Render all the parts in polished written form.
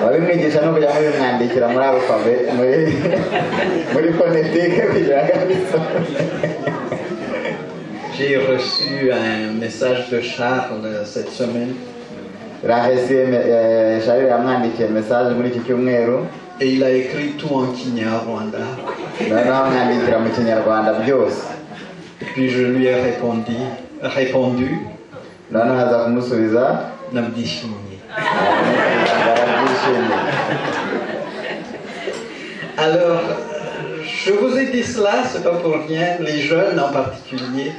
Ababimwigisha no kujya mubimwandikira muri alphabet, muri phonétique, kugira ngo abisome. J'ai reçu un message de Charles cette semaine. Rahesi, Charles yamwandikiye message muri iki cyumweru. Et il a écrit tout en Kinyarwanda. Noneho amwandikira mu Kinyarwanda byose. Et puis je lui ai répondu. Noneho aza kumusubiza. Ndabyishimiye. Barabyishimiye. Alors, je vous ai dit cela, c'est pas pour rien, les jeunes en particulier.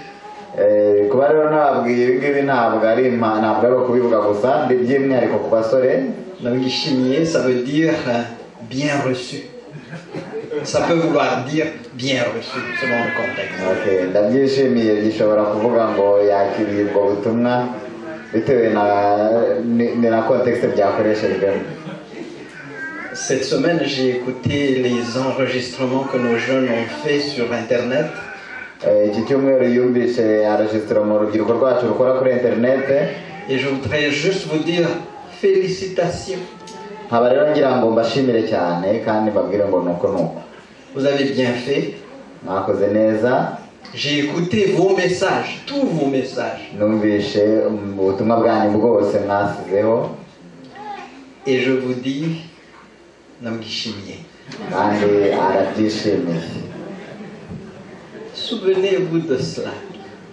Kuba rero nababwiye ibi ngibi ntabwo ari ukubivuga gusa, ndi by'umwihariko ku basore. Ndabyishimiye, ça veut dire bien reçu. Ça peut vouloir dire bien reçu, selon le contexte. Okay, ndabyishimiye gishobora kuvuga ngo yakiriye ubwo butumwa bitewe na contexte byakoreshejwemo. Cette semaine, j'ai écouté les enregistrements que nos jeunes ont fait sur Internet. Iki cyumweru yumvise enregistrement urubyiruko rwacu rukora kuri internet. Et je voudrais juste vous dire félicitations. Nkaba rero ngira ngo mbashimire cyane kandi mbabwire ngo nuko nuko. Vous avez bien fait. Mwakoze neza. J'ai écouté vos messages, tous vos messages. Numvishe ubutumwa bwanyu bwose mwasizeho. Et je vous dis, ndabyishimiye. Kandi arabyishimiye. Souvenez-vous de cela.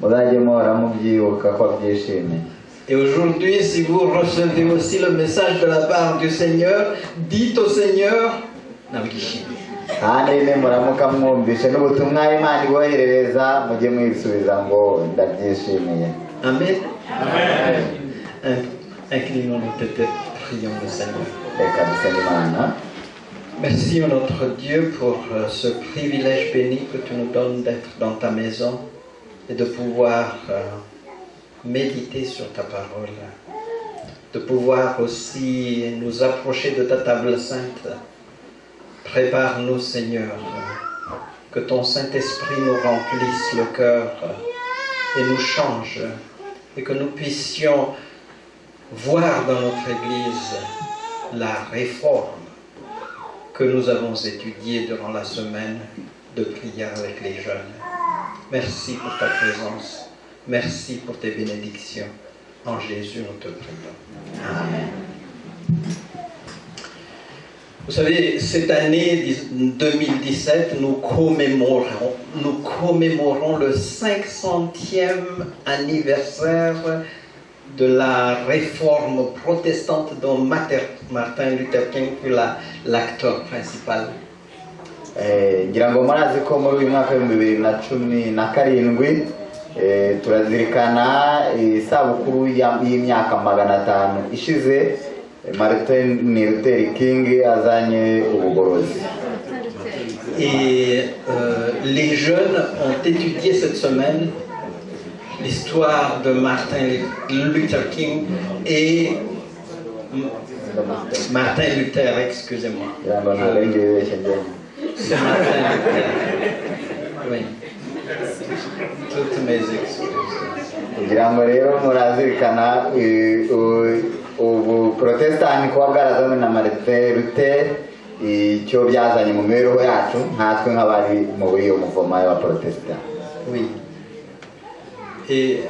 Muzajye muhora mubyibuka ko abyishimiye. Et aujourd'hui, si vous recevez aussi le message de la part du Seigneur, dites au Seigneur, ndabyishimiye. Kandi nimuramuka mwumvishe n'ubutumwa Imana iboherereza, mujye mwisubiza ngo ndabyishimiye. Amen. Amen. Inclinons nos têtes, prions le Seigneur. Reka dusenge Imana. Merci, notre Dieu, pour ce privilège béni que tu nous donnes d'être dans ta maison et de pouvoir méditer sur ta parole, de pouvoir aussi nous approcher de ta table sainte. Prépare-nous, Seigneur, que ton Saint-Esprit nous remplisse le cœur et nous change, et que nous puissions voir dans notre Église la réforme que nous avons étudiée durant la semaine de prière avec les jeunes. Merci pour ta présence. Merci pour tes bénédictions. En Jésus, nous te prions. Amen. Vous savez, cette année 2017, nous commémorons le 500e anniversaire de la réforme protestante dont Martin Luther King fut l'acteur principal. Ngira ngo murazi ko muri uyu mwaka w'2017 turazirikana isabukuru y'imyaka 500 ishize Martin Luther King azanye ubugorozi. Et les jeunes ont étudié cette semaine l'histoire de Martin Luther King et Martin Luther, excusez-moi. Ngira ngo ntabwo ari njye wibeshye njyewe. C'est Martin Luther. Oui. Toutes mes excuses. Kugira ngo rero murazirikana ubu protesitanti kuba bwarazanywe na Martin Luther, icyo byazanye mu mibereho yacu nkatwe nk'abari muri iyo mouvement y'abaprotesitanti. Oui. Et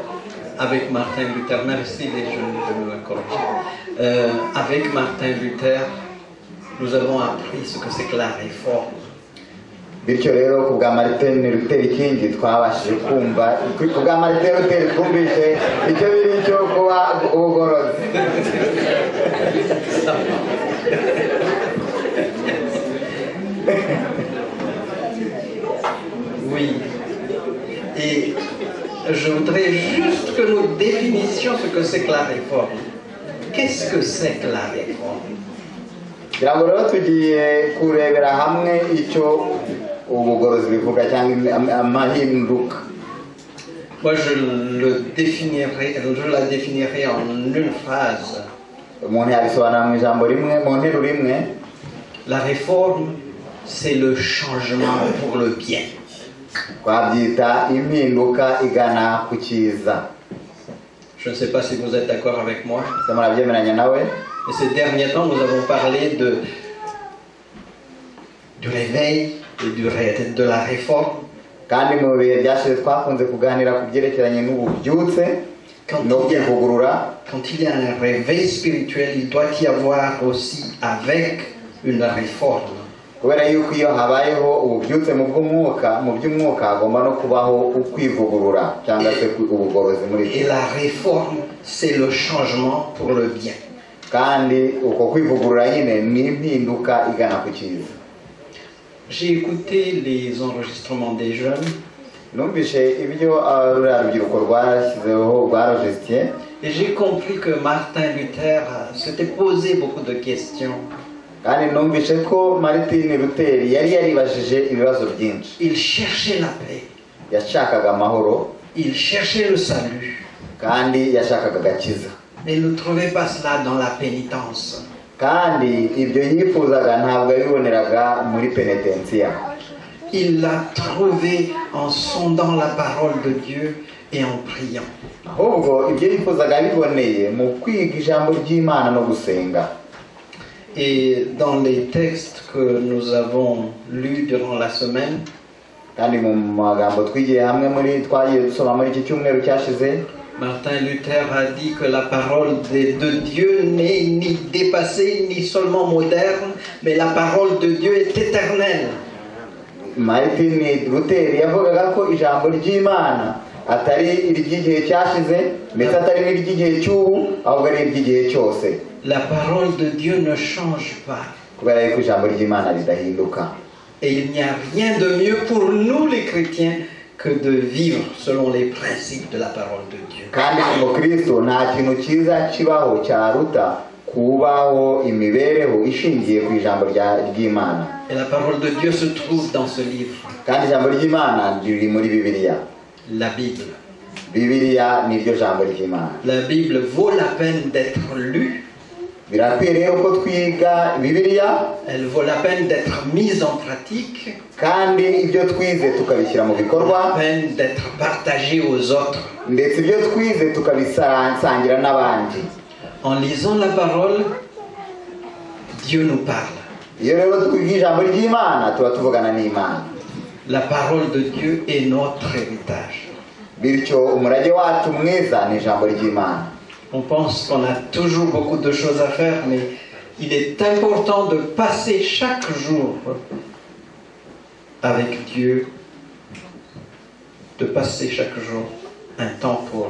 avec Martin Luther, merci les jeunes de me corriger. Avec Martin Luther, nous avons appris ce que c'est que la réforme. Bityo rero ku bwa Martin Luther King twabashije kumva, ku bwa Martin Luther twumvise icyo biri cyo kuba ubugorozi. Ça va. Oui. Et je voudrais juste que nous définissions ce que c'est que la réforme. Qu'est-ce que c'est que la réforme? Ngira ngo rero tugiye kurebera hamwe icyo ubugorozi bivuga cyangwa amahinduka. Moi, je la définirais en une phrase. Umuntu yabisobanura mu ijambo rimwe, mu nteruro imwe. La réforme, c'est le changement pour le bien. Twabyita impinduka igana ku cyiza. Je ne sais pas si vous êtes d'accord avec moi. Ese murabyemeranya nawe? Et ces derniers temps, nous avons parlé du réveil et de la réforme. Kandi mu bihe byashize twakunze kuganira ku byerekeranye n'ububyutse Quand no il y a, kwivugurura. Quand il y a un réveil spirituel, il doit y avoir aussi avec une réforme. Kubera yuko iyo habayeho ububyutse mu bw'umwuka mu by'umwuka hagomba no kubaho ukwivugurura cyangwa se ubugorozi muri Et byo. La réforme, c'est le changement pour le bien. Kandi uko kwivugurura nyine ni impinduka igana ku cyiza. J'ai écouté les enregistrements des jeunes Numvise ibyo ah, ruriya rubyiruko rwashyizeho rwarojisitiye. Et j'ai compris que Martin Luther s'était posé beaucoup de questions. Kandi numvise ko Martin Luther yari yaribajije ibibazo byinshi. Il cherchait la paix, Yashakaga amahoro, il cherchait le salut, kandi yashakaga agakiza, mais il ne trouvait pas cela dans la pénitence. Kandi ibyo yifuzaga ntabwo yabiboneraga muri penetensiya. Il l'a trouvé en sondant la parole de Dieu et en priant. Ahubwo ibyo yifuzaga yabiboneye mu kwiga ijambo ry'Imana no gusenga. Et dans les textes que nous avons lus durant la semaine, Kandi mu magambo twigiye hamwe muri twagiye dusoma muri iki cyumweru cyashize, Martin Luther a dit que la parole de Dieu n'est ni dépassée ni seulement moderne, mais la parole de Dieu est éternelle. Martin Luther yavugaga ko ijambo ry'Imana atari iry'igihe cyashize ndetse atari n'iry'igihe cy'ubu ahubwo ari iry'igihe cyose. La parole de Dieu ne change pas. Kubera yuko ijambo ry'Imana ridahinduka. Et il n'y a rien de mieux pour nous les chrétiens que de vivre selon les principes de la parole de Dieu. Kandi umukristo nta kintu cyiza kibaho cyaruta kubaho imibereho ishingiye ku ijambo ry'Imana. Et la parole de Dieu se trouve dans ce livre, Kandi ijambo ry'Imana riri muri Bibiliya. La Bible. Bibiliya niryo jambo ry'Imana. La Bible vaut la peine d'être lue, Birakwiye rero ko twiga Bibiliya, elle vaut la peine d'être mise en pratique, kandi ibyo twize tukabishyira mu bikorwa, la peine d'être partagée aux autres. Ndetse ibyo twize tukabisangira n'abandi. En lisant la parole, Dieu nous parle. Iyo rero twiga ijambo ry'Imana tuba tuvugana n'Imana. La parole de Dieu est notre héritage. Bityo umurage wacu mwiza ni ijambo ry'Imana. On pense qu'on a toujours beaucoup de choses à faire, mais il est important de passer chaque jour avec Dieu, de passer chaque jour un temps pour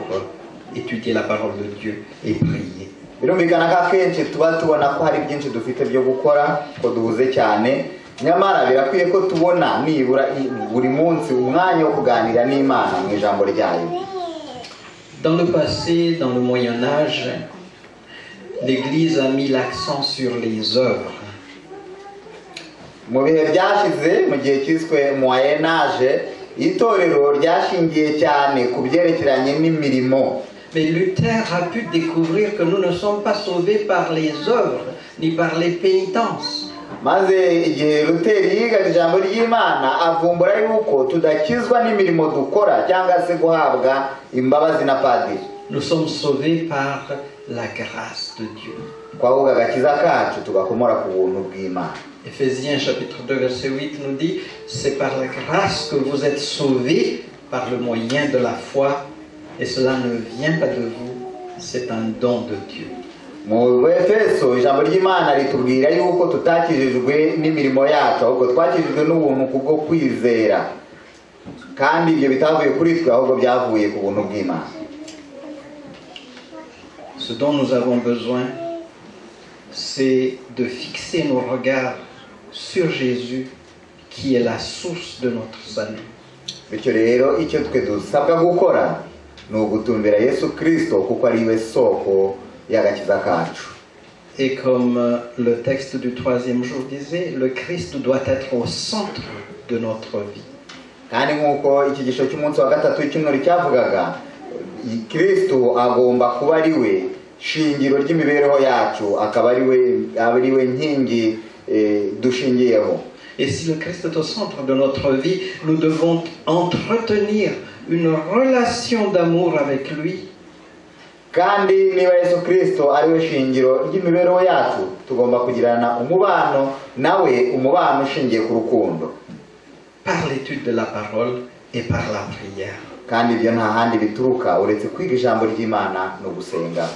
étudier la parole de Dieu et prier. Birumvikana ko akenshi tuba tubona ko hari byinshi dufite byo gukora ko duhuze cyane nyamara birakwiye ko tubona nibura buri munsi umwanya wo kuganira n'Imana mu ijambo ryayo. Dans le passé, dans le Moyen Âge, l'Église a mis l'accent sur les œuvres. Mu bihe byashize mu gihe cyiswe Moyen Âge itorero ryashingiye cyane ku byerekeranye n'imirimo. Mais Luther a pu découvrir que nous ne sommes pas sauvés par les œuvres, ni par les pénitences. Maze igihe Luteri yigaga ijambo ry'Imana avumbura yuko tudakizwa n'imirimo dukora cyangwa se guhabwa imbabazi na padiri. Nous sommes sauvés par la grâce de Dieu. Ahubwo agakiza kacu tugakomora ku buntu bw'Imana. Éphésiens chapitre 2 verset 8 nous dit: «C'est par la grâce que vous êtes sauvés par le moyen de la foi, et cela ne vient pas de vous, c'est un don de Dieu.» Mu Efeso ijambo ry'Imana ritubwira yuko tutakijijwe n'imirimo yacu ahubwo twakijijwe n'ubuntu kubwo kwizera kandi ibyo bitavuye kuri twe ahubwo byavuye ku buntu bw'Imana. Ce dont nous avons besoin, c'est de fixer nos regards sur Jésus, qui est la source de notre salut. Bityo rero icyo twe dusabwa gukora ni ugutumbira Yesu Kirisito kuko ari we soko y'agakiza kacu. Et comme le texte du troisième jour disait, le Christ doit être au centre de notre vie. Kandi nk'uko icyigisho cy'umunsi wa gatatu w'icyumweru cyavugaga Kirisito agomba kuba ari we shingiro ry'imibereho yacu akaba ari we nkingi dushingiyeho. Et si le Christ est au centre de notre vie, nous devons entretenir une relation d'amour avec lui. Kandi niba Yesu Kirisito ari we shingiro ry'imibereho yacu, tugomba kugirana umubano nawe, umubano ushingiye ku rukundo. Par l'étude de la parole et par la prière. Kandi ibyo nta handi bituruka uretse kwiga ijambo ry'Imana no gusenga.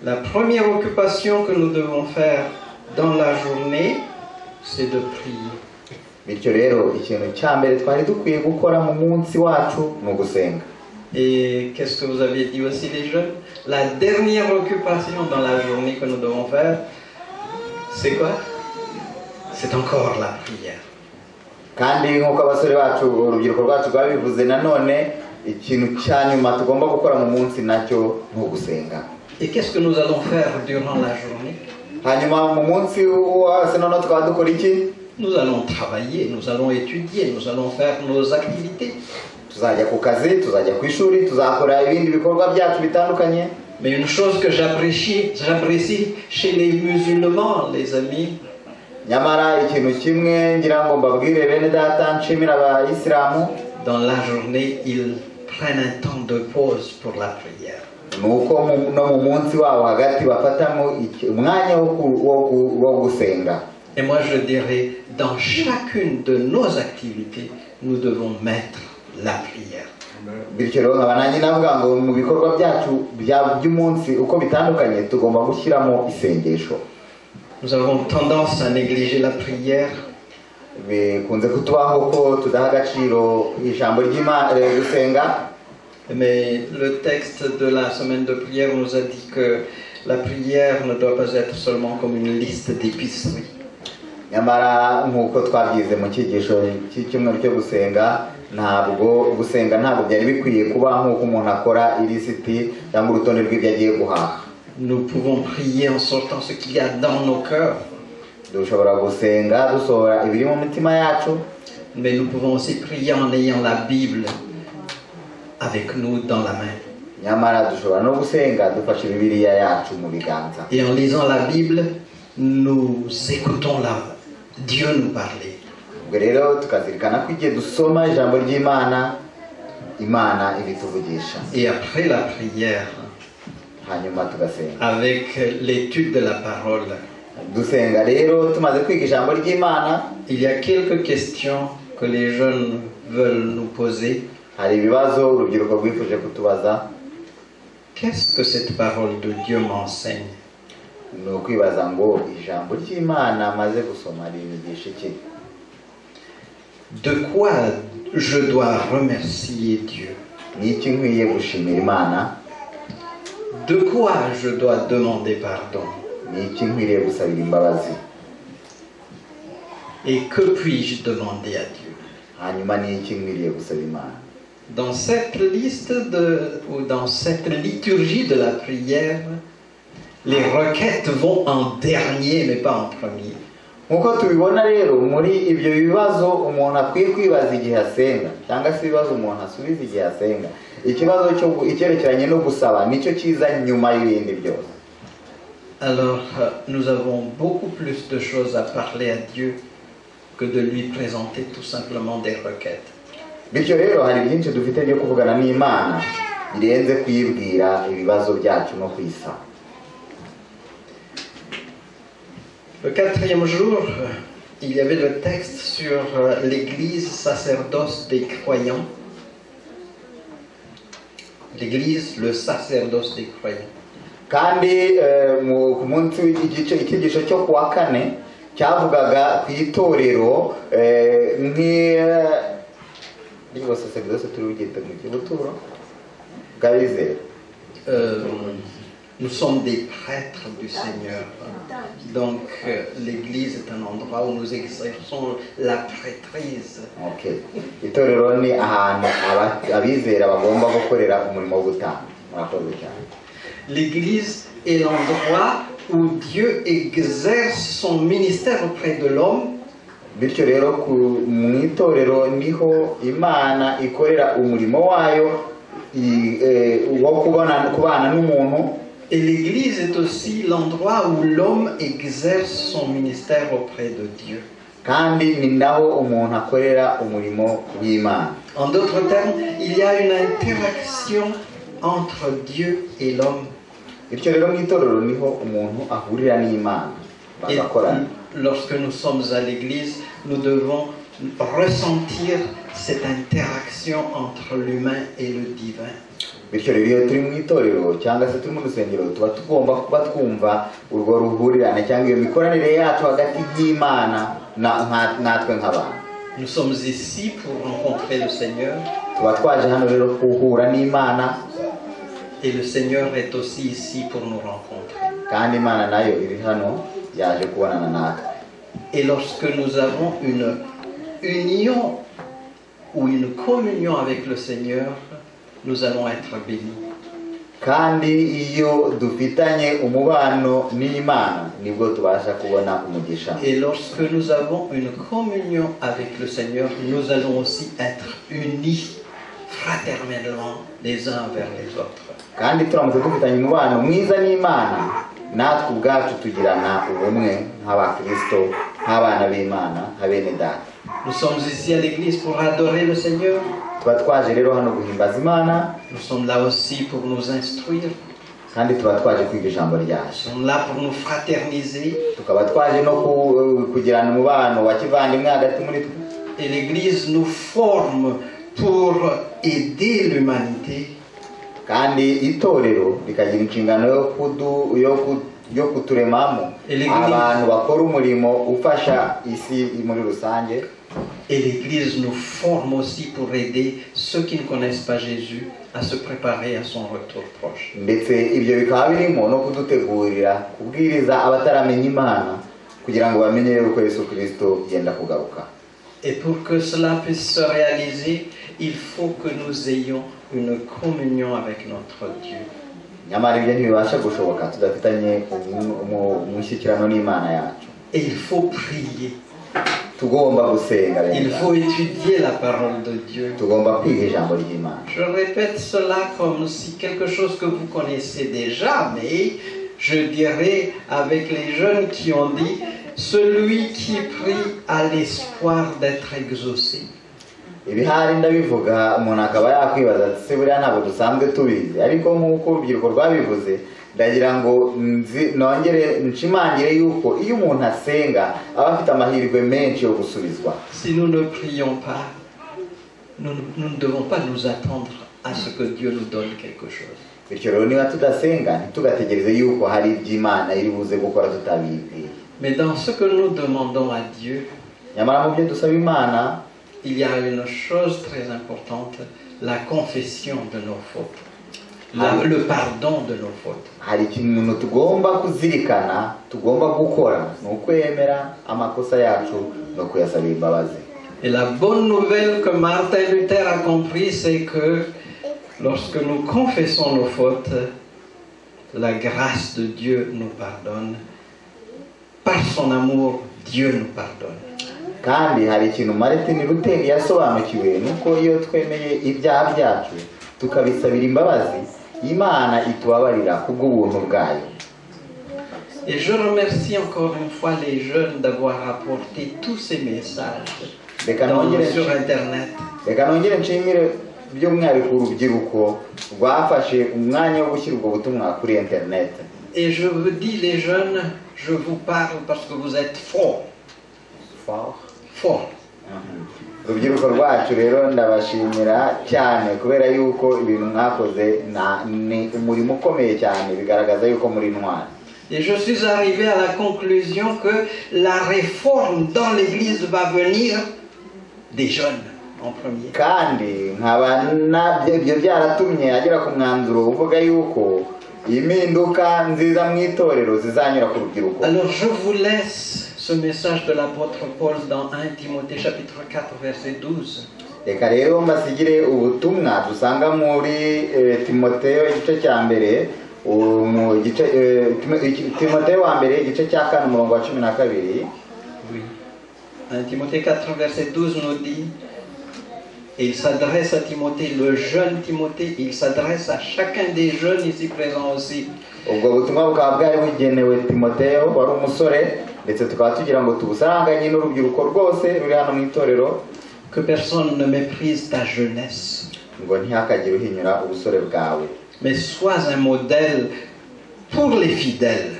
La première occupation que nous devons faire dans la journée, c'est de prier. Bityo rero ikintu cya mbere twari dukwiye gukora mu munsi wacu ni ugusenga. Et qu'est-ce que vous aviez dit aussi, les jeunes? La dernière occupation dans la journée que nous devons faire, c'est quoi? C'est encore la prière. Kandi nk'uko abasore bacu, urubyiruko rwacu rwabivuze nanone, ikintu cya nyuma tugomba gukora mu munsi nacyo ni ugusenga. Et qu'est-ce que nous allons faire durant la journée? Hanyuma mu munsi wose noneho tukaba dukora iki? Nous allons travailler, nous allons étudier, nous allons faire nos activités. Tuzajya ku kazi, tuzajya ku ishuri, tuzakora ibindi bikorwa byacu bitandukanye. Mais une chose que j'apprécie chez les musulmans, les amis, Nyamara ikintu kimwe ngira ngo mbabwire bene data nshimira abayisilamu, dans la journée, ils prennent un temps de pause pour la prière. Ni uko no mu munsi wabo hagati bafatamo umwanya wo gusenga. Et moi, je dirais, dans chacune de nos activités, nous devons mettre la prière. Bityo rero nkaba nanjye navuga ngo mu bikorwa byacu by'umunsi uko bitandukanye tugomba gushyiramo isengesho. Nous avons tendance à négliger la prière. Bikunze kutubaho ko tudaha agaciro ijambo ry'Imana, gusenga. Mais le texte de la semaine de prière nous a dit que la prière ne doit pas être seulement comme une liste d'épicerie. Nyamara nk'uko twabyize mu cyigisho cy'icyumweru cyo gusenga, ntabwo gusenga ntabwo byari bikwiye kuba nk'uko umuntu akora ilisiti cyangwa urutonde rw'ibyo agiye guhaha. Nous pouvons prier en sortant ce qu'il y a dans nos cœurs, Dushobora gusenga dusohora ibiri mu mitima yacu, mais nous pouvons aussi prier en ayant la Bible avec nous dans la main. Nyamara dushobora no gusenga dufashe Bibiliya yacu mu biganza. Et en lisant la Bible, nous écoutons Dieu nous parler. Ubwo rero tukazirikana ko igihe dusoma ijambo ry'Imana, Imana ibituvugisha. Et après la prière, Hanyuma tugasenga, avec l'étude de la parole, dusenga rero tumaze kwiga ijambo ry'Imana, il y a quelques questions que les jeunes veulent nous poser. Hari ibibazo urubyiruko rwifuje kutubaza. Qu'est-ce que cette parole de Dieu m'enseigne? Ni ukwibaza ngo ijambo ry'Imana maze gusoma rinyigisha iki? De quoi je dois remercier Dieu? Ni iki nkwiye gushimira Imana? De quoi je dois demander pardon? Ni iki nkwiriye gusabira imbabazi? Et que puis-je demander à Dieu? Hanyuma ni iki nkwiriye gusaba Imana? Dans cette liste ou dans cette liturgie de la prière, les requêtes vont en dernier, mais pas en premier. Nk'uko tubibona rero muri ibyo bibazo umuntu akwiye kwibaza igihe asenga cyangwa se ibibazo umuntu asubiza igihe asenga, ikibazo cyo icyerekeranye no gusaba nicyo kiza nyuma y'ibindi byose. Alors, nous avons beaucoup plus de choses à parler à Dieu que de lui présenter tout simplement des requêtes. Bityo rero hari byinshi dufite byo kuvugana n'Imana birenze kuyibwira ibibazo byacu no kuyisaba. Le quatrième jour, il y avait le texte sur l'Église sacerdoce des croyants. L'Église, le sacerdoce des croyants. Kandi ku munsi w'igice icyigisho cyo ku wa kane cyavugaga ku itorero nk'iryo sacerdoce turi bugite mu kibuturo bw'abizera. Nous sommes des prêtres du Seigneur. Donc l'Église est un endroit où nous exerçons la prêtrise. Okay. Itorero ni ahantu abizera bagomba gukorera umurimo wo gutanga. Murakoze cyane. L'Église est l'endroit où Dieu exerce son ministère auprès de l'homme. Bityo rero mu itorero niho Imana ikorera umurimo wayo wo kubana n'umuntu. Et l'Église est aussi l'endroit où l'homme exerce son ministère auprès de Dieu. Kandi ni naho umuntu akorera umurimo w'Imana. En d'autres termes, il y a une interaction entre Dieu et l'homme. Bityo rero mu itorero niho umuntu ahurira n'Imana Et bagakorana. Lorsque nous sommes à l'église, nous devons ressentir cette interaction entre l'humain et le divin. Bityo rero iyo turi mu itorero cyangwa se turi mu rusengero tuba tugomba kuba twumva urwo ruhurirane cyangwa iyo mikoranire yacu hagati y'Imana natwe nk'abantu. Nous sommes ici pour rencontrer le Seigneur Tuba twaje hano rero guhura n'Imana et le Seigneur est aussi ici pour nous rencontrer. Kandi Imana nayo iri hano yaje kubonana natwe. Et lorsque nous avons une union ou une communion avec le Seigneur, nous allons être bénis. Kandi iyo dufitanye umubano n'Imana nibwo tubasha kubona umugisha. Et lorsque nous avons une communion avec le Seigneur, nous allons aussi être unis fraternellement les uns vers les autres. Kandi turamutse dufitanye umubano mwiza n'Imana natwe ubwacu tugirana ubumwe nk'abakristo nk'abana b'Imana nka bene data. Nous sommes ici à l'église pour adorer le Seigneur. Tuba twaje rero hano guhimbaza Imana. Nous sommes là aussi pour nous instruire. Kandi tuba twaje kwiga ijambo ryayo. Nous sommes là pour nous fraterniser. Tukaba twaje no kugirana umubano wa kivandimwe hagati muri twe. Et l'église nous forme pour aider l'humanité Kandi itorero rikagira inshingano yo kuturemamo abantu bakora umurimo ufasha isi muri rusange. Et l'Église nous forme aussi pour aider ceux qui ne connaissent pas Jésus à se préparer à son retour proche. Ndetse ibyo bikaba birimo no kudutegurira kubwiriza abataramenya Imana kugira ngo bamenye yuko Yesu Kristo yenda kugaruka. Et pour que cela puisse se réaliser, il faut que nous ayons une communion avec notre Dieu. Nyamara ibyo ntibibasha gushoboka tudafitanye umushyikirano n'Imana yacu. Et il faut prier. Tugomba gusenga rero. Il faut étudier la parole de Dieu. Tugomba kwiga ijambo ry'Imana. Je répète cela comme si quelque chose que vous connaissez déjà, mais je dirais avec les jeunes qui ont dit, celui qui prie a l'espoir d'être exaucé. Ibihari ndabivuga umuntu akaba yakwibaza ati se buriya ntabwo dusanzwe tubizi ariko nk'uko urubyiruko rwabivuze ndagira ngo nongere nshimangire yuko iyo umuntu asenga aba afite amahirwe menshi yo gusubizwa. Si nous ne prions pas, nous, nous ne devons pas nous attendre à ce que Dieu nous donne quelque chose. Bityo rero niba tudasenga ntitugategereze yuko hari iby'Imana iri buze gukora tutabibwiye. Mais dans ce que nous demandons à Dieu, Nyamara mu byo dusaba Imana il y a une chose très importante, la confession de nos fautes, le pardon de nos fautes. Hari ikintu tugomba kuzirikana tugomba gukora ni ukwemera amakosa yacu no kuyasabira imbabazi. Et la bonne nouvelle que Martin Luther a compris, c'est que lorsque nous confessons nos fautes, la grâce de Dieu nous pardonne. Par son amour, Dieu nous pardonne. Kandi hari ikintu Martin Luther yasobanukiwe nuko iyo twemeye ibyaha byacu tukabisabira imbabazi Imana itubabarira kubw'ubuntu bwayo. Et je remercie encore une fois les jeunes d'avoir apporté tous ces messages Reka nongere sur Internet. Reka nongere nshimire by'umwihariko urubyiruko rwafashe umwanya wo gushyira ubwo butumwa kuri internet. Et je vous dis les jeunes, je vous parle parce que vous êtes forts. Fort. Fort. Urubyiruko rwacu rero ndabashimira cyane kubera yuko ibintu mwakoze ni umurimo ukomeye cyane bigaragaza yuko muri intwari. Et je suis arrivé à la conclusion que la réforme dans l'église va venir des jeunes en premier. Kandi nkaba ibyo byaratumye agera ku mwanzuro uvuga yuko impinduka nziza mu itorero zizanyura ku rubyiruko. Alors je vous laisse ce message de l'apôtre Paul dans 1 Timothée chapitre 4 verset 12. Reka rero mbasigire ubutumwa dusanga muri Timoteyo igice cya mbere mu gice Timoteyo wa mbere igice cya 4 umurongo wa 12. Oui. 1 Timothée 4 verset 12 nous dit, et il s'adresse à Timothée, le jeune Timothée, il s'adresse à chacun des jeunes ici présents aussi. Ubwo butumwa bukaba bwari bugenewe Timoteyo wari umusore ndetse tukaba tugira ngo tubusanganye n'urubyiruko rwose ruri hano mu itorero. Que personne ne méprise ta jeunesse. Ngo ntihakagire uhinyura ubusore bwawe. Mais sois un modèle pour les fidèles.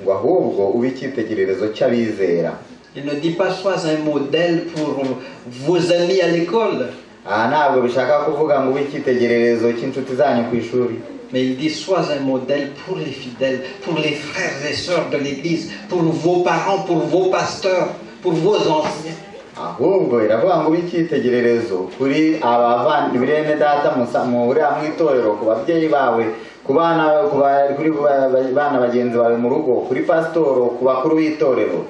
Ngo ahubwo ube icyitegererezo cy'abizera. Il ne dit pas sois un modèle pour vos amis à l'école, Aha ntabwo bishaka kuvuga ngo ube icyitegererezo cy'inshuti zanyu ku ishuri, mais il dit sois un modèle pour les fidèles, pour les frères et sœurs de l'Église, pour vos parents, pour vos pasteurs, pour vos anciens. Ahubwo iravuga ngo ube icyitegererezo kuri abavandimwe bene data muhurira mu itorero, ku babyeyi bawe, ku bana ku ba- kuri bana bagenzi bawe mu rugo, kuri pasitoro, ku bakuru b'itorero.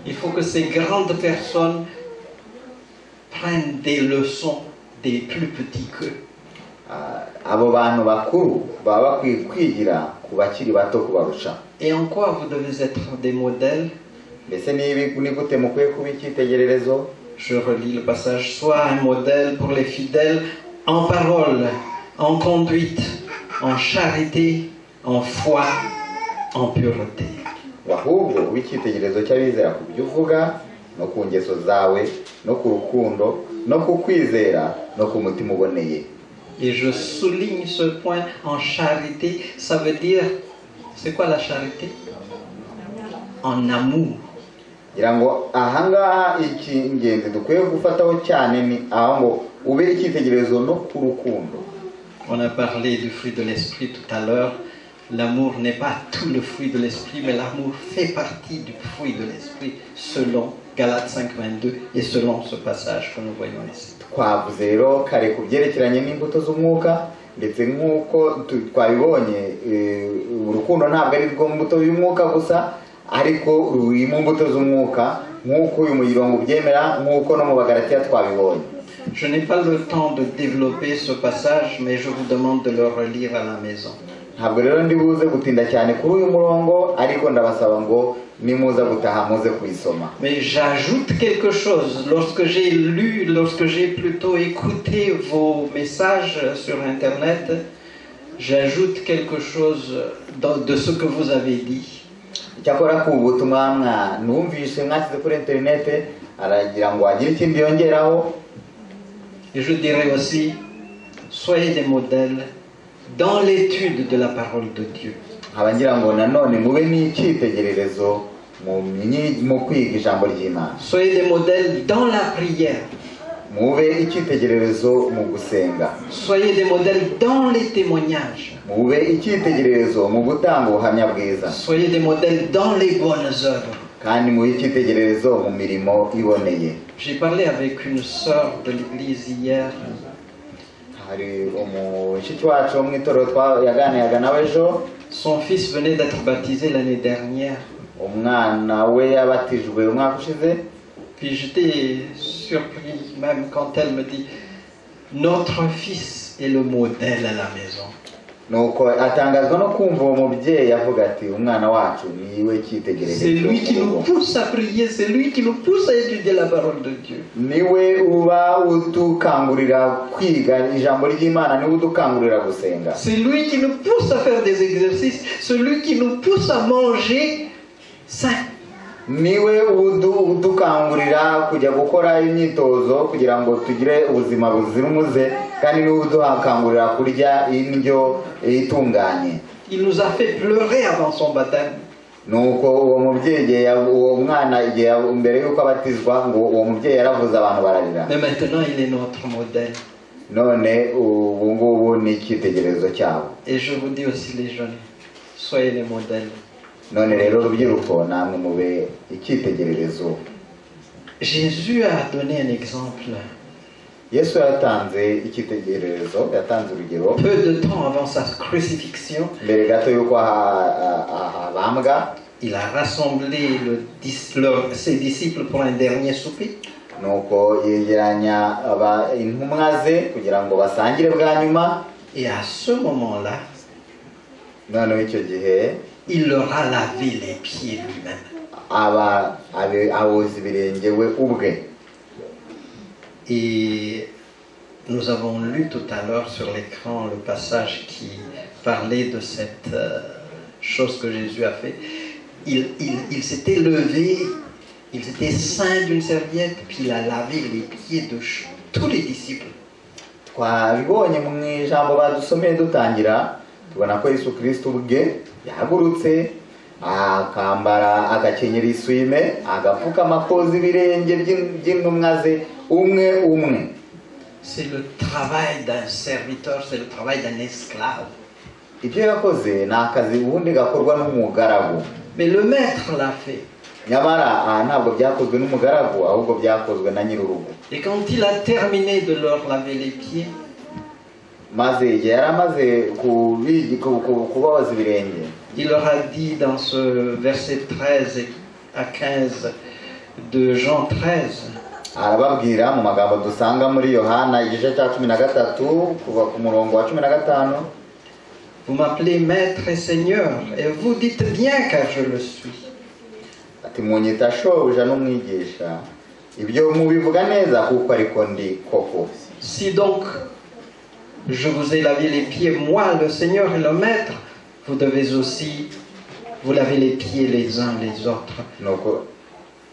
Il faut que ces grandes personnes prennent des leçons des plus petits qu'eux. Ah, abo bantu bakuru baba bakwiye kwigira ku bakiri bato kubarusha. Et en quoi vous devez être des modèles? Mbese niba ni gute mukwiye kuba icyitegererezo? Je relis le passage. Sois un modèle pour les fidèles en parole, en conduite, en charité, en foi, en pureté. Ngo ahubwo ube icyitegererezo cy'abizera ku byo uvuga no ku ngeso zawe no ku rukundo no ku kwizera no ku mutima uboneye. Et je souligne ce point, en charité, ça veut dire, c'est quoi la charité? En amour. Ngira ngo ahangaha icy'ingenzi dukwiye gufataho cyane ni aho ngo ube icyitegererezo no ku rukundo. On a parlé du fruit de l'esprit tout à l'heure. L'amour n'est pas tout le fruit de l'esprit, mais l'amour fait partie du fruit de l'esprit selon Galates 5, 22 et selon ce passage que nous voyons ici. Twavuze rero kare ku byerekeranye n'imbuto z'umwuka ndetse nk'uko twabibonye urukundo ntabwo ari rwo mbuto y'umwuka gusa ariko ruri mu mbuto z'umwuka nk'uko uyu murongo ubyemera nk'uko no mu Bagalatiya twabibonye. Je n'ai pas le temps de développer ce passage, mais je vous demande de le relire à la maison. Ntabwo rero ndi buze gutinda cyane kuri uyu murongo ariko ndabasaba ngo nimuza gutaha muze kuyisoma. Mais j'ajoute quelque chose. Lorsque j'ai lu, lorsque j'ai plutôt écouté vos messages sur Internet, j'ajoute quelque chose de ce que vous avez dit. Icyakora ku butumwa numvise mwashyize kuri interinete aragira ngo agire ikindi yongeraho. Et je dirais aussi, soyez des modèles dans l'étude de la parole de Dieu. Nkaba ngira ngo nanone mube n'icyitegererezo mu kwiga ijambo ry'Imana. Soyez des modèles dans la prière. Mube icyitegererezo mu gusenga. Soyez des modèles dans les témoignages. Mube icyitegererezo mu gutanga ubuhamya bwiza. Soyez des modèles dans les bonnes œuvres. Kandi mube icyitegererezo mu mirimo iboneye. J'ai parlé avec une sœur de l'église hier. Hari umushiki wacu wo mu itorero yaganiraga nawe ejo. Son fils venait d'être baptisé l'année dernière. Umwana we yabatijwe umwaka ushize. Puis j'étais surpris même quand elle me dit, notre fils est le modèle à la maison. Nuko atangazwa no kumva uwo mubyeyi avuga ati umwana wacu niwe cyitegererezo C'est lui qui mu nous rugo. Pousse à prier, c'est lui qui nous pousse à étudier la parole de Dieu. Niwe uba udukangurira kwiga ijambo ry'Imana niwe udukangurira gusenga. C'est lui qui nous pousse à faire des exercices, c'est lui qui nous pousse à manger sain. Niwe udukangurira kujya gukora imyitozo kugira ngo tugire ubuzima buzira umuze kandi niwe udukangurira kurya indyo itunganye. Il nous a fait pleurer avant son baptême. Nuko uwo mubyeyi igihe uwo mwana igihe mbere y'uko abatizwa ngo uwo mubyeyi yaravuze abantu bararira. Mais maintenant, il est notre modèle. None ubu ngubu ni icyitegererezo cyabo. Et je vous dis aussi, les jeunes, soyez les modèles. None rero urubyiruko namwe mube icyitegererezo. Jésus a donné un exemple. Yesu yatanze icyitegererezo yatanze urugero. Peu de temps avant sa crucifixion, Mbere gato y'uko abambwa, il a rassemblé ses disciples pour un dernier souper. Nuko yegeranya intumwa ze kugira ngo basangire bwa nyuma. Et à ce moment-là, Noneho icyo gihe, il leur a lavé les pieds lui-même. Aba aboza ibirenge we ubwe. Et nous avons lu tout à l'heure sur l'écran le passage qui parlait de cette chose que Jésus a fait. Il s'était levé, il s'était ceint d'une serviette, puis il a lavé les pieds de tous les disciples. Twabibonye mu ijambo badusomeye dutangira Tubona ko Yesu Kirisito ubwe yahagurutse, akambara, agakenyera isume, agapfukama, koza ibirenge by'intumwa ze umwe umwe. C'est le travail d'un serviteur, c'est le travail d'un esclave. Ibyo yakoze ni akazi ubundi gakorwa n'umugaragu. Mais le maître l'a fait. Nyamara aha ntabwo byakozwe n'umugaragu, ahubwo byakozwe na nyir'urugo. Et quand il a terminé de leur laver les pieds, Maze igihe yari amaze kubabaza ibirenge, il leur a dit dans ce verset 13 à 15 de Jean 13, arababwira mu magambo dusanga muri Yohana igice cya 13 kuva ku murongo wa 15: Vous m'appelez maître et Seigneur, et vous dites bien, car je le suis. Ati: "Munyita shobuja n'umwigisha, ibyo mubivuga neza kuko ariko ndi koko." Si donc je vous ai lavé les pieds, moi le Seigneur et le Maître, vous devez aussi vous laver les pieds les uns les autres.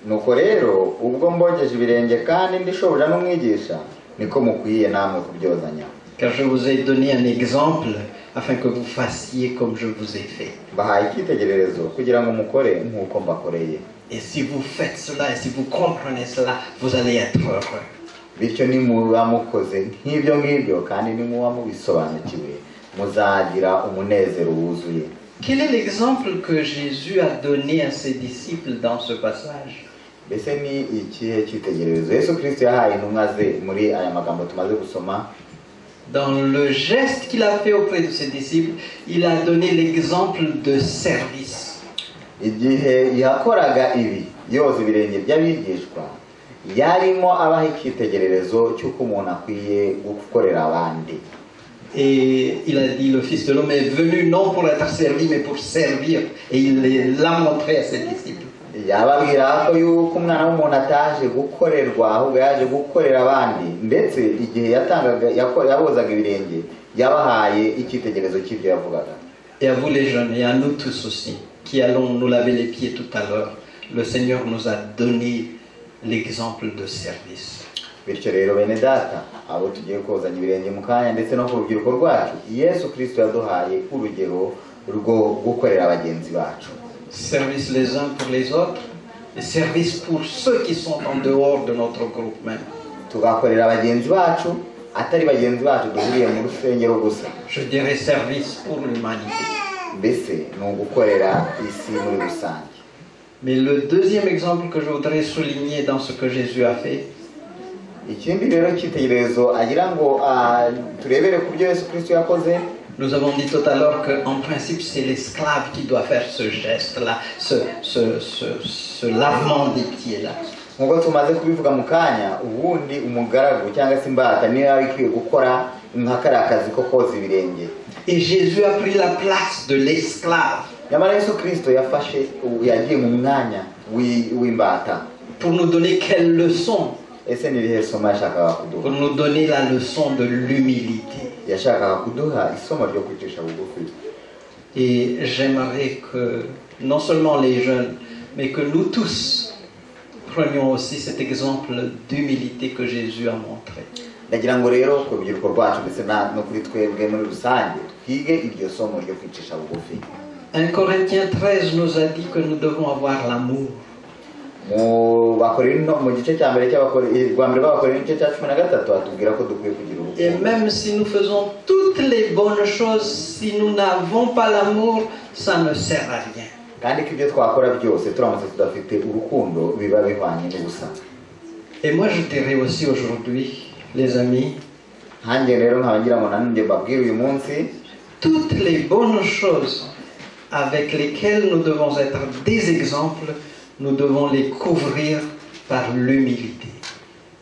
Nuko rero ubwo mbogeje ibirenge kandi ndi shobuja n'umwigisha, niko mukwiye namwe kubyozanya. Car je vous ai donné un exemple afin que vous fassiez comme je vous ai fait. Mbahaye icyitegererezo kugira ngo mukore nk'uko mbakoreye. Et si vous faites cela et si vous comprenez cela, vous allez être heureux. Bityo nimuba mukoze nk'ibyo ngibyo kandi nimuba mubisobanukiwe, muzagira umunezero wuzuye. Quel est l'exemple que Jésus a donné à ses disciples dans ce passage? Mbese ni ikihe cyitegererezo Yesu Kirisito yahaye intumwa ze muri aya magambo tumaze gusoma? Dans le geste qu'il a fait auprès de ses disciples, il a donné l'exemple de service. Igihe yakoraga ibi, yoza ibirenge by'abigishwa, yarimo abaha icyitegererezo cy'uko umuntu akwiye gukorera abandi. Et il a dit, le Fils de l'homme est venu non pour être servi, mais pour servir. Et il l'a montré à ses disciples. Yababwira ko yuko umwana w'umuntu ataje gukorerwa, ahubwo yaje gukorera abandi. Ndetse igihe yatangaga yabozaga ibirenge, yabahaye icyitegererezo cy'ibyo yavugaga. Et à vous les jeunes, et à nous tous aussi, qui allons nous laver les pieds tout à l'heure, le Seigneur nous a donné l'exemple de service. Bityo rero bene data, abo tugiye kozanya ibirenge mu kanya, ndetse no ku rubyiruko rwacu, Yesu Kirisito yaduhaye urugero rwo gukorera bagenzi bacu. Service les uns pour les autres, et service pour ceux qui sont en dehors de notre groupe même. Tugakorera bagenzi bacu, atari bagenzi bacu duhuriye mu rusengero gusa. Je dirais service pour l'humanité. Mbese ni ugukorera isi muri rusange. Mais le deuxième exemple que je voudrais souligner dans ce que Jésus a fait, Ikindi rero cyitegererezo agira ngo turebere ku byo Yesu Kirisito yakoze, nous avons dit tout à l'heure qu'en principe c'est l'esclave qui doit faire ce geste-là, ce lavement des pieds-là. Nk'uko tumaze kubivuga mu kanya, ubundi umugaragu cyangwa se imbata niyo yaba ikwiye gukora nka kariya kazi ko koza ibirenge. Et Jésus a pris la place de l'esclave Nyamara Yesu Kirisito yafashe, yagiye mu mwanya w'imbata. pour nous donner quelle leçon? Ese ni irihe somo yashakaga kuduha? Pour nous donner la leçon de l'humilité. Yashakaga kuduha isomo ryo kwicisha bugufi. Et j'aimerais que non seulement les jeunes, mais que nous tous prenions aussi cet exemple d'humilité que Jésus a montré. Ndagira ngo rero ku rubyiruko rwacu ndetse no kuri twebwe muri rusange twige iryo somo ryo kwicisha bugufi. 1 Corinthiens 13 nous a dit que nous devons avoir l'amour. Mu Bakorinto, mu gice cya mbere rwa mbere rw'Abakorinto, igice cya 13, batubwira ko dukwiye kugira Et urukundo. même si nous faisons toutes les bonnes choses, si nous n'avons pas l'amour, ça ne sert à rien. Kandi ko ibyo twakora byose, turamutse tudafite urukundo, biba bihwanye n'ubusa. Et moi, je dirais aussi aujourd'hui, les amis, Nkanjye rero nkaba ngira ngo nanjye mbabwire uyu munsi, toutes les bonnes choses avec lesquelles nous devons être des exemples, nous devons les couvrir par l'humilité.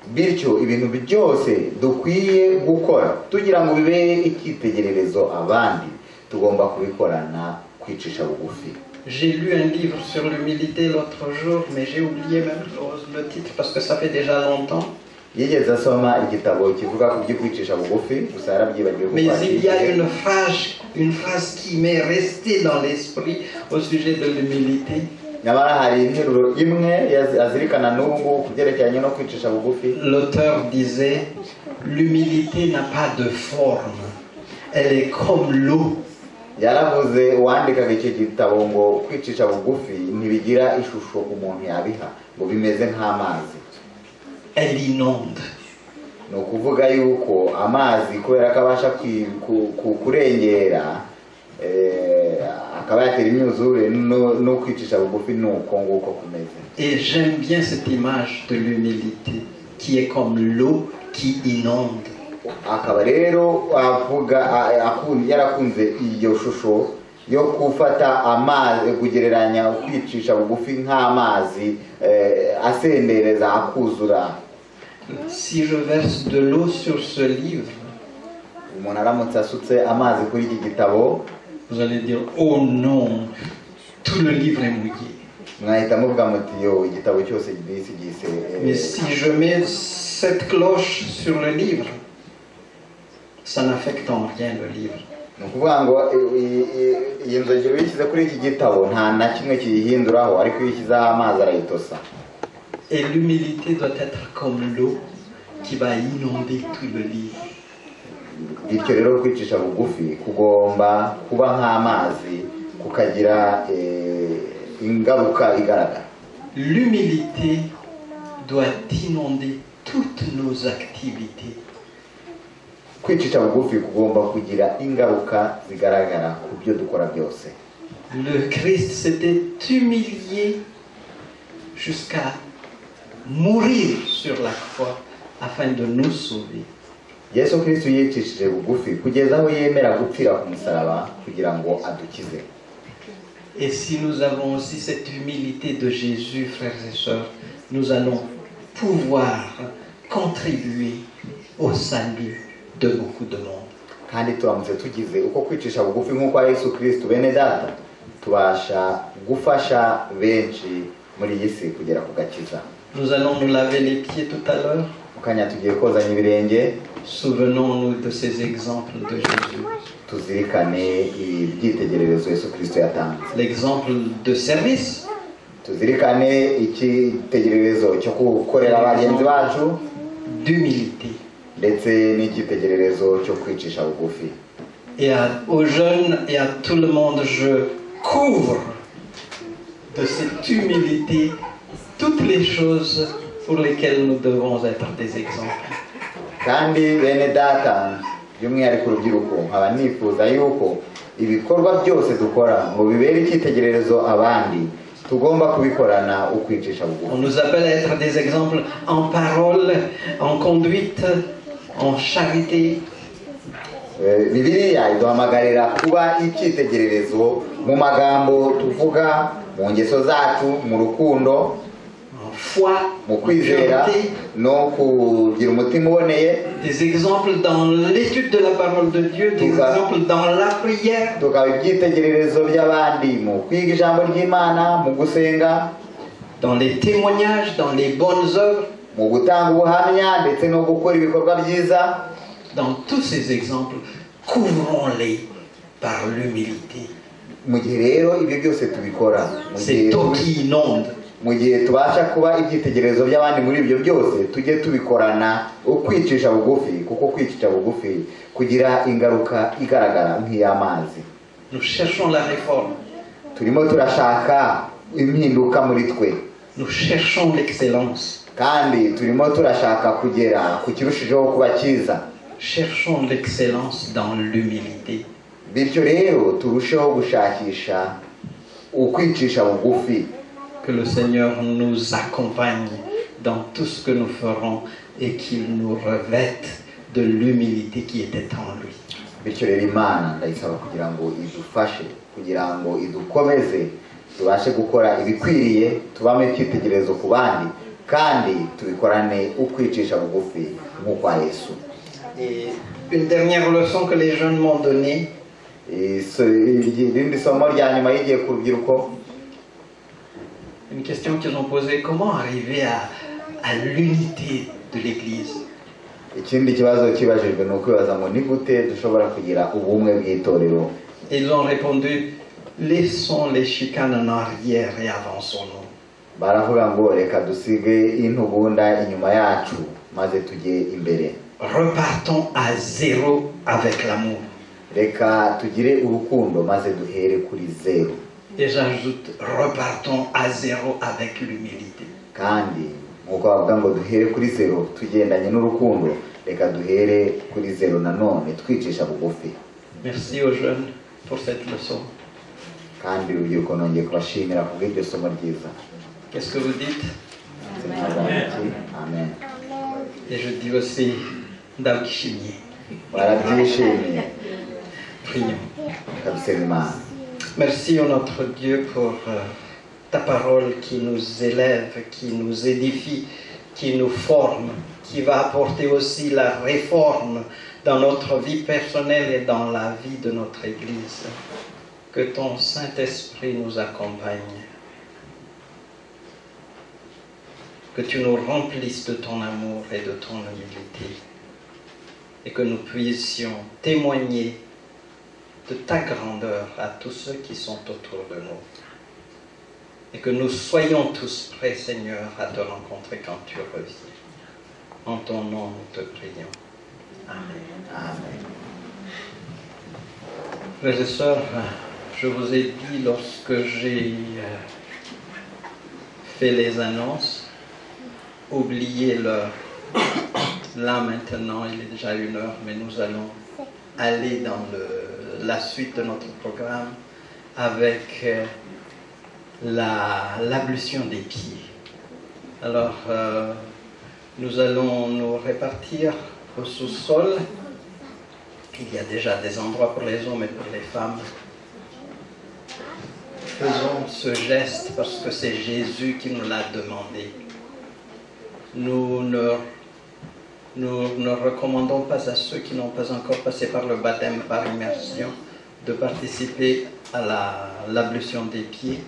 Bityo ibintu byose dukwiye gukora tugira ngo bibere icyitegererezo abandi, tugomba kubikorana kwicisha bugufi. J'ai lu un livre sur l'humilité l'autre jour, mais j'ai oublié même le titre parce que ça fait déjà longtemps. Yigeze asoma igitabo kivuga ku byo kwicisha bugufi, gusa yarabyibagiwe kuko Mais il y a hakiri. une phrase qui m'est restée dans l'esprit au sujet de l'humilité. Nyamara hari interuro imwe azirikana n'ubu ngubu ku byerekeranye no kwicisha bugufi. L'auteur disait, l'humilité n'a pas de forme, elle est comme l'eau. Yaravuze uwandikaga icyo gitabo ngo kwicisha bugufi ntibigira ishusho umuntu yabiha, ngo bimeze nk'amazi. Elle inonde. Ni ukuvuga yuko amazi, kubera ko abasha kurengera, akaba yatera imyuzure, no kwicisha bugufi ni uko nguko kumeze. Et j'aime bien cette image de l'humilité qui est comme l'eau qui inonde. Akaba rero avuga yarakunze iyo shusho yo gufata amazi, kugereranya kwicisha bugufi nk'amazi asendereza akuzura. Si je verse de l'eau sur ce livre, Umuntu aramutse asutse amazi kuri iki gitabo, vous allez dire: «Oh non, tout le livre est mouillé.» mwahita muvuga muti: «Yo, igitabo cyose gise gise.» Mais si je mets cette cloche sur le livre, ça n'affecte en rien le livre. Ni ukuvuga ngo iyi nzogera uyishyize kuri iki gitabo nta na kimwe kiyihinduraho, ariko iyo ushyizeho amazi arayitosa. Et l'humilité doit être comme l'eau qui va inonder tout le livre. Bityo rero kwicisha bugufi kugomba kuba nk'amazi, kukagira ingaruka igaragara. L'humilité doit inonder toutes nos activités. Kwicisha bugufi kugomba kugira ingaruka zigaragara ku byo dukora byose. Le Christ s'était humilié jusqu'à mourir sur la croix afin de nous sauver. Yesu Kristo yicishije bugufi kugeza aho yemera gupfira ku musaraba kugira ngo adukize. Et si nous avons aussi cette humilité de Jésus, frères et sœurs, nous allons pouvoir contribuer au salut de beaucoup de monde. Kandi turamutse tugize uko kwicisha bugufi nk'uko Yesu Kristo, bene data, tubasha gufasha benshi muri iyi si kugera ku gakiza. Nous allons nous laver les pieds tout à l'heure. Mu kanya tugiye kozanya ibirenge. Souvenons-nous de ces exemples de Jésus. Tuzirikane ibyitegererezo Yesu Kristo yatanze. L'exemple de service, Tuzirikane icyitegererezo cyo gukorera bagenzi bacu, d'humilité. ndetse n'icyitegererezo cyo kwicisha bugufi. Et aux jeunes et à tout le monde, je couvre de cette humilité toutes les choses pour lesquelles nous devons être des exemples. Kandi bene data, by'umwihariko urubyiruko, nkaba nifuza yuko ibikorwa byose dukora ngo bibere icyitegererezo abandi tugomba kubikorana ukwicisha bugufi. On nous appelle à être des exemples en parole, en conduite, en charité. Bibiliya iduhamagarira kuba icyitegererezo mu magambo tuvuga, mu ngeso zacu, mu rukundo, en foi, mu en kwizera pureté, no kugira umutima uboneye, des exemples dans l'étude de la parole de Dieu, des Tout ça. Exemples dans la prière, tukaba ibyitegererezo by'abandi mu kwiga ijambo ry'Imana, mu gusenga, dans les témoignages, dans les bonnes œuvres. Mu gutanga ubuhamya ndetse no gukora ibikorwa byiza. Dans tous ces exemples, couvrons-les par l'humilité. Mu gihe rero ibyo byose tubikora, mu gihe Cette eau qui inonde. Mu gihe tubasha kuba ibyitegererezo by'abandi muri ibyo byose, tujye tubikorana ukwicisha bugufi, kuko kwicisha bugufi kugira ingaruka igaragara nk'iy'amazi. Nous cherchons la réforme. Turimo turashaka impinduka muri twe. Nous cherchons l'excellence. Kandi turimo turashaka kugera ku kirushijeho kuba cyiza. Cherchons l'excellence dans l'humilité. Bityo rero turusheho gushakisha ukwicisha bugufi. Que le Seigneur nous accompagne dans tout ce que nous ferons et qu'il nous revête de l'humilité qui était en lui. Bityo rero Imana ndayisaba kugira ngo idufashe, kugira ngo idukomeze tubashe gukora ibikwiriye, tubame icyitegererezo ku bandi kandi tubikorane ukwicisha bugufi nk'ukwa Yesu. Et une dernière leçon que les jeunes m'ont donnée, Irindi somo rya nyuma yigiye ku rubyiruko, une question qu'ils ont posée: comment arriver à l'unité de l'Église? Ikindi kibazo kibajijwe ni ukwibaza ngo ni gute dushobora kugira ubumwe bw'itorero? Et ils ont répondu: «Laissons les chicanes en arrière et avançons-nous.» Baravuga ngo reka dusige intugunda inyuma yacu maze tujye imbere. Repartons à zéro avec l'amour. Reka tugire urukundo maze duhere kuri zeru. Et j'ajoute, repartons à zéro avec l'humilité. Kandi nk'uko bavuga ngo duhere kuri zero tugendanye n'urukundo, reka duhere kuri zero nanone twicisha bugufi. Merci aux jeunes pour cette leçon. Kandi urubyiruko, nongeye kubashimira kubw'iryo somo ryiza. Qu'est-ce que vous dites? Amen. Amen. Et je dis aussi, ndabyishimiye. Barabyishimiye. Prions. Reka dusenge Imana. Merci, ô notre Dieu, pour ta parole qui nous élève, qui nous édifie, qui nous forme, qui va apporter aussi la réforme dans notre vie personnelle et dans la vie de notre Église. Que ton Saint-Esprit nous accompagne. Que tu nous remplisses de ton amour et de ton humilité. Et que nous puissions témoigner de ta grandeur à tous ceux qui sont autour de nous. Et que nous soyons tous prêts, Seigneur, à te rencontrer quand tu reviens. En ton nom, nous te prions. Amen. Amen. Frères et sœurs, je vous ai dit lorsque j'ai fait les annonces, oubliez l'heure. Là maintenant, il est déjà 1 heure, mais nous allons aller dans la suite de notre programme avec l'ablution des pieds. Alors, nous allons nous répartir au sous-sol. Il y a déjà des endroits pour les hommes et pour les femmes. Faisons ce geste parce que c'est Jésus qui nous l'a demandé. Nous ne recommandons pas à ceux qui n'ont pas encore passé par le baptême par immersion de participer à l'ablution des pieds,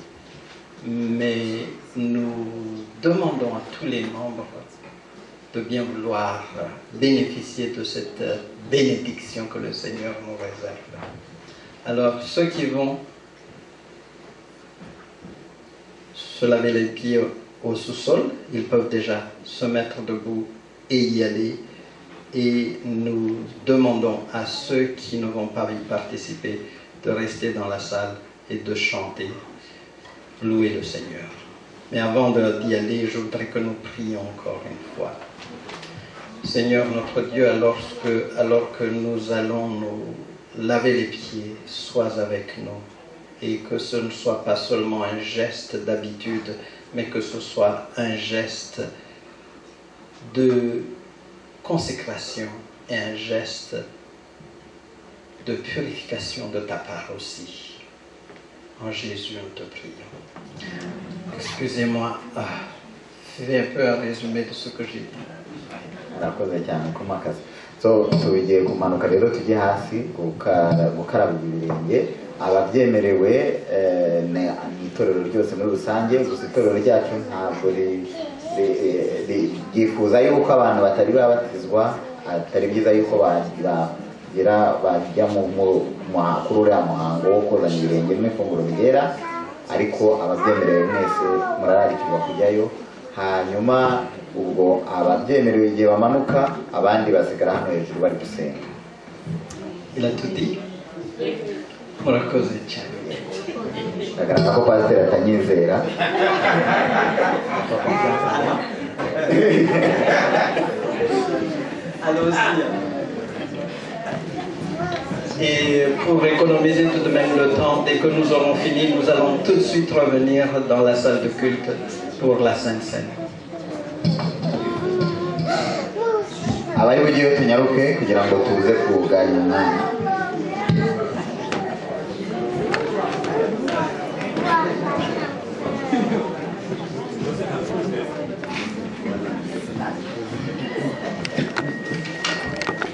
mais nous demandons à tous les membres de bien vouloir bénéficier de cette bénédiction que le Seigneur nous réserve. Alors, ceux qui vont se laver les pieds au sous-sol, ils peuvent déjà se mettre debout et y aller. Et nous demandons à ceux qui ne vont pas y participer de rester dans la salle et de chanter, louer le Seigneur. Mais avant d'y aller, je voudrais que nous prions encore une fois. Seigneur notre Dieu, alors que nous allons nous laver les pieds, sois avec nous. Et que ce ne soit pas seulement un geste d'habitude, mais que ce soit un geste de consécration et un geste de purification de ta part aussi. En Jésus, nous te prions. Excusez-moi, ah, fais un peu un résumé de ce que j'ai dit. Murakoze cyane kumakaza. So tugiye kumanuka rero tujye hasi gukaraba ibirenge ababyemerewe, ni itorero ryose muri rusange. Gusa itorero ryacu ntabwo ryifuza yuko abantu batari babatizwa, atari byiza yuko bagira bajya kuri uriya muhango wo kozanya ibirenge n'ifunguro ryera, ariko ababyemerewe mwese murararikirwa kujyayo. Hanyuma ubwo ababyemerewe igihe bamanuka, abandi basigara hano hejuru bari gusenga. Il a tout dit. Murakoze cyane. Ndagaragara ko pasiteri atanyizera. Pas confiance en moi. Allons-y. Et pour économiser tout de même le temps, dès que nous aurons fini, nous allons tout de suite revenir dans la salle de culte pour la Sainte Cène. Abari bugiyeyo tunyaruke kugira ngo tuze kuganya umwanya.